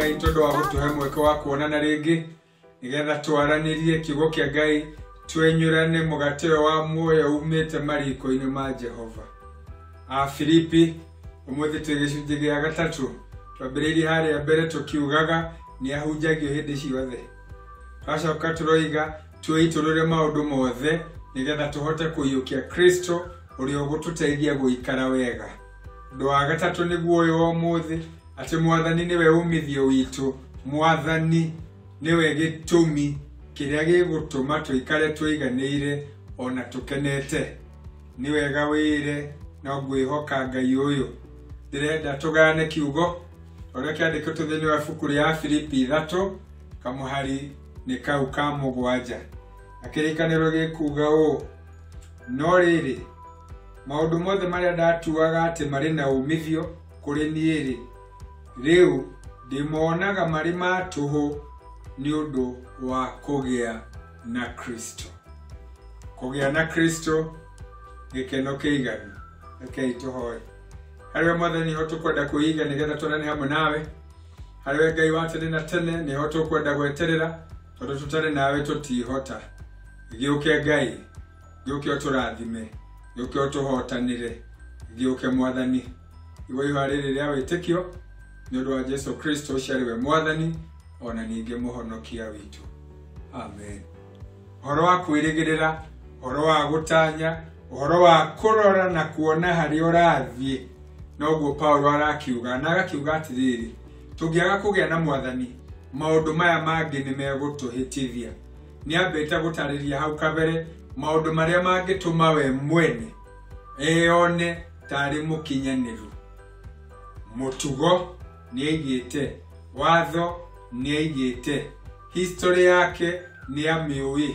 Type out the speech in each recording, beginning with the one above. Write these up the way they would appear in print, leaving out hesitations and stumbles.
Ngai tondũ wa gũtũhe mweke wa kuonana rĩngĩ nĩgetha twaranĩrie kiugo kĩa Ngai twenyũrane mũgate wa muoyo umĩte mariko-inĩ ma Jehova. A Filipi ũmũthĩ twĩ gĩcunjĩ gĩa gatatũ twambĩrĩirie harĩa mbere tũkiugaga nĩ ahunjagio hĩndĩ ciothe. Twacoka tũroiga twĩitũrũre maũndũ mothe nĩgetha tũhote kũiyũkia Kristo ũrĩa ũgũtũteithia gũikara wega. Ũndũ wa gatatũ nĩguo ũyũ wa ũmũthĩ atĩ Mwathani nĩwe umithio witũ, Mwathani nĩwe gĩtũmi kĩrĩa gĩgũtũma tũikare tũiganĩire ona tũkenete. Nĩ wega wĩre no ngwĩhoka Ngai ũyũ. Ndĩrenda tũgayane kiugo ũrĩa kĩandĩkĩtwo thĩinĩ wa ibuku rĩa Filipi 3 kamũhari nĩ kau ka 7. Na kĩrĩkanĩro gĩkuga ũũ: no rĩrĩ, maũndũ mothe marĩa ndatuaga atĩ marĩ na umithio kũrĩ niĩ-rĩ, rĩu ndĩmonaga marĩ ma tũhũ nĩ ũndũ wa kũgĩa na Kristo. Kũgĩa na Kristo gĩkeno kĩiganu. Rekei tũhoe. Harĩ we Mwathani nĩho tũkwenda kwĩiga nĩgetha tũrane hamwe nawe. Harĩ we Ngai wa tene na tene nĩho tũkwenda gweterera tondũ tũtarĩ nawe tũtihota. Gĩũke Ngai, gĩũke ũtũrathime, gĩũke ũtũhotanĩre, gĩũke Mwathani. Igua ihoya rĩrĩ rĩa wĩtĩkio nĩ ũndũ wa Jesu Kristo ũcio arĩ we Mwathani ona ningĩ mũhonokia witũ. Amen. Ũhoro wa kwĩrĩgĩrĩra, ũhoro wa gũtanya, ũhoro wa kũrora na kuona harĩa ũrathiĩ, noguo Paulo arakiuga, na agakiuga atĩrĩrĩ, tũngĩaga kũgĩa na Mwathani, maũndũ maya mangĩ nĩ megũtũhĩtithia. Nĩambĩte gũtarĩria hau kabere maũndũ marĩa mangĩtũma we mwene eyone tarĩ mũkinyanĩru. Mũtugo nĩaigĩte, watho nĩaigĩte, history yake nĩamĩũĩ,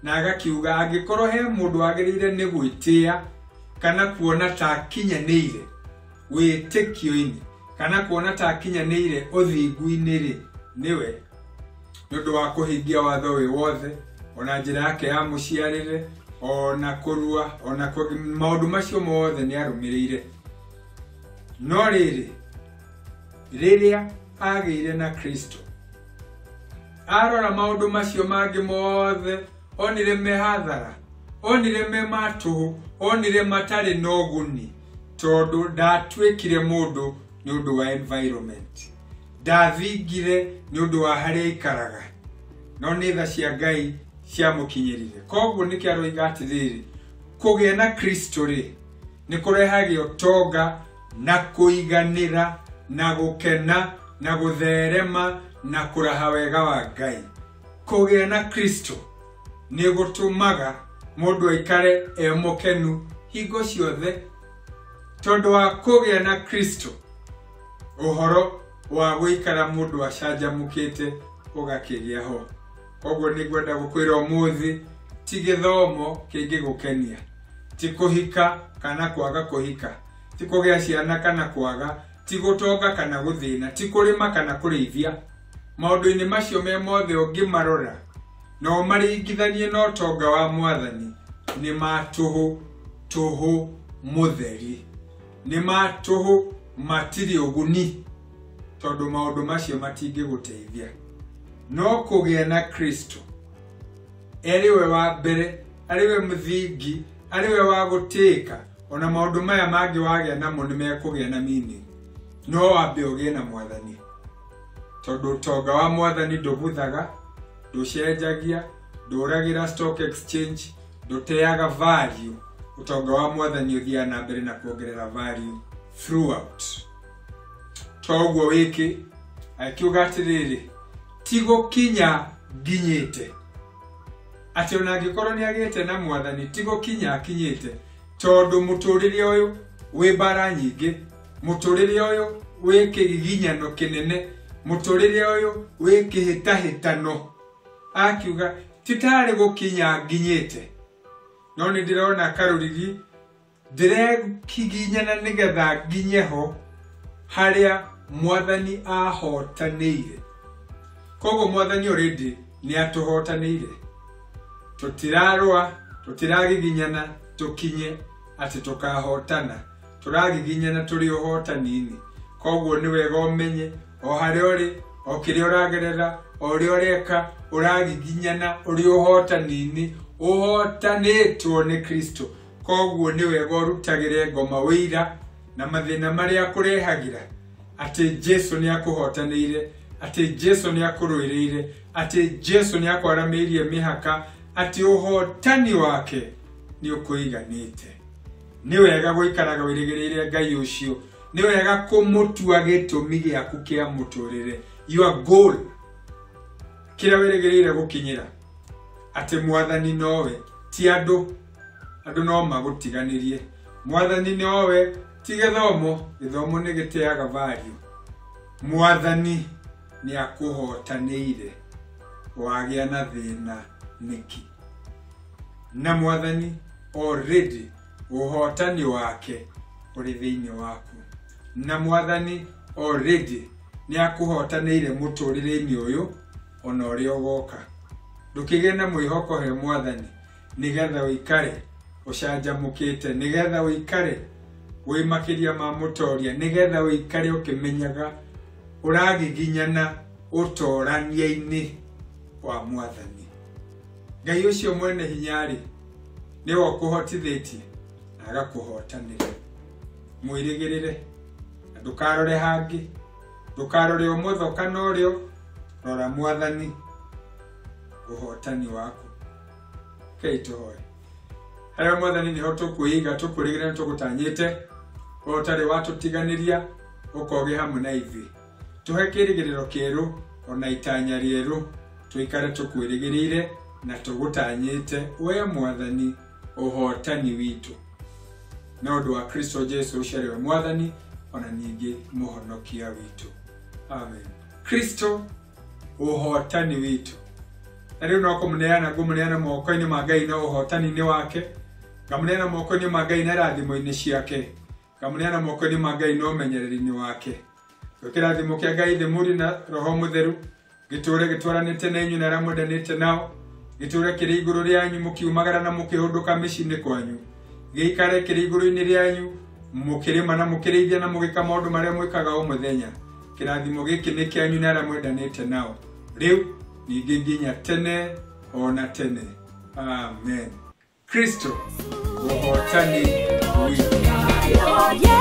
na agakiuga angĩkorwo he mũndũ wagĩrĩire nĩ gwĩtĩa kana kuona ta akinyanĩire wĩtĩkio-inĩ kana kuona ta akinyanĩire ũthingu-inĩ rĩ, nĩwe. Nĩ ũndũ wa kũhingia watho wĩ wothe, ona njĩra yake ya mũciarĩre, ona kũrua, ona maũndũ macio mothe nĩ arũmĩrĩire. No rĩrĩ, rĩrĩa agĩire na Kristo, arora maũndũ macio mangĩ mothe, onire me hathara, onire me ma tũhũ, onire matarĩ na ũguni, tondũ ndatuĩkire mũndũ nĩ ũndũ wa environment, ndathingire nĩ ũndũ wa harĩa aikaraga, no nĩ tha cia Ngai ciamũkinyĩrire. Koguo nĩkĩo aroiga atĩrĩrĩ, kũgĩa na Kristo rĩ nĩ kũrehage ũtonga na kũiganĩra na gũkena na gũtherema na kũraha wega wa Ngai. Kũgĩa na Kristo nĩ gũtũmaga mũndũ aikare e mũkenu hingo ciothe, tondũ wa kũgĩa na Kristo ũhoro wa gũikara mũndũ acanjamũkĩte ũgakĩgĩa ho. Koguo nĩ ngwenda gũkwĩra ũmũthĩ, ti gĩthomo kĩngĩgũkenia, ti kũhika kana kwaga kũhika, ti kũgĩa ciana kana kwaga, ti gũtonga kana gũthĩna, ti kũrĩma kana kũrĩithia. Maũndũ-inĩ macio me mothe ũngĩmarora na ũmaringithanie na ũtonga wa Mwathani, nĩ ma tũhũ, tũhũ mũtheri, nĩ ma tũhũ, matirĩ ũguni, tondũ maũndũ macio matingĩgũteithia. No kũgĩa na Kristo, arĩ we wa mbere, arĩ we mũthingi, arĩ we wa gũtĩĩka, ona maũndũ maya mangĩ wagĩa namo nĩ mekũgĩa na meaning. No wambe ũgĩe na Mwathani, tondũ ũtonga wa Mwathani ndũbuthaga, ndũcenjagia, ndũragĩra stock exchange, ndũteaga value. Ũtonga wa Mwathani ũthiaga na mbere na kuongerera value throughout. To ũguo wĩkĩ, akiuga atĩrĩrĩ, ti gũkinya nginyĩte, atĩ ona angĩkorwo nĩ agĩte na Mwathani ti gũkinya akinyĩte, tondũ mũtũrĩre ũyũ wĩ mbara nyingĩ, mũtũrĩre ũyũ wĩ kĩgiginyano kĩnene, mũtũrĩre ũyũ wĩ kĩhĩtahĩtano. Akiuga ti tarĩ gũkinya nginyĩte, no nĩ ndĩrona karũrigi ndĩrekiginyana nĩgetha nginye ho harĩa Mwathani ahotanĩire. Koguo Mwathani already nĩ atũhotanĩire. Tũtirarũa, tũtiragiginyana tũkinye atĩ tũkahotana, tũragiginyana tũrĩ ũhotani-inĩ. Koguo nĩ wega ũmenye o harĩa ũrĩ O kĩrĩa ũragerera, o ũrĩa ũreka, ũragiginyana, ũrĩ ũhotani-inĩ, ũhotanĩtwo nĩ Kristo. Koguo nĩ wega ũrutagĩre ngoma ũira na mathĩna marĩa akũrehagĩra, atĩ Jesu nĩ akũhotanĩire, atĩ Jesu nĩ akũrũĩrĩire, atĩ Jesu nĩ akwaramĩirie mĩhaka, atĩ ũhotani wake nĩ ũkũiganĩte. Nĩ wega gũikaraga wĩrĩgĩrĩire Ngai ũcio, nĩ wega kũmũtua gĩtũmi gĩaku kĩa mũtũrĩre, your goal, kĩrĩa wĩrĩgĩrĩire gũkinyĩra, atĩ Mwathani nowe, ti andũ, andũ no magũtiganĩrie. Mwathani nowe, ti gĩthomo, gĩthomo nĩ gĩteaga value. Mwathani nĩ akũhotanĩire, wagĩa na thĩna nĩkĩ? Na Mwathani already ũhotani wake ũrĩ thĩinĩ waku. Na Mwathani already nĩ akũhotanĩire mũtũrĩre-inĩ ũyũ ona ũrĩa ũgoka. Ndũkĩgĩe na mwĩhoko he Mwathani nĩgetha ũikare ũcanjamũkĩte, nĩgetha ũikare wĩ makĩria ma mũtoria, nĩgetha ũikare ũkĩmenyaga ũragiginyana ũtorania-inĩ wa Mwathani. Ngai ũcio mwene hinya-rĩ, nĩwe ũkũhotithĩtie na agakũhotanĩra. Mwĩrĩgĩrĩre na ndũkarore hangĩ, ndũkarore ũmotho kana ũrĩo, rora Mwathani ũhotani waku. Kei tũhoe. Harĩa Mwathani nĩho tũkwĩiga, tũkwĩrĩgĩrĩra na tũgũtanyĩte, we ũtarĩ watũtiganĩria, ũkoge hamwe na ithuĩ. Tũhe kĩrĩgĩrĩro kĩerũ ona itanya rĩerũ, tũikare tũkwĩrĩgĩrĩire na tũgũtanyĩte we Mwathani ũhotani witũ. Na ũndũ wa Kristo Jesu ũcio arĩ we Mwathani ona ningĩ mũhonokia witũ. Amen. Kristo ũhotani witũ. Na rĩu no kũmũneana ngũmũneana moko-inĩ ma Ngai na ũhotani-inĩ wake, ngamũneana moko-inĩ ma Ngai na irathimo-inĩ ciake, ngamũneana moko-inĩ ma Ngai na ũmenyereri-inĩ wake. Kĩrathimo kĩa Ngai Ithe Mũriũ na Roho Mũtheru gĩtũũre gĩtwaranĩte na inyuĩ na arĩa mwendanĩte nao, gĩtũũre kĩrĩ igũrũ rĩanyu mũkiumagara na mũkĩhũndũka mĩciĩ-inĩ kwanyu, gĩikare kĩrĩ igũrũ-inĩ rĩanyu mũkĩrĩma na mũkĩrĩithia na mũgĩka maũndũ marĩa mwĩkaga o mũthenya. Kĩrathimo gĩkĩ nĩ kĩanyu na arĩa mwendanĩte nao, rĩu ningĩ nginya tene ona tene. Amen. Kristo ũhotani witũ.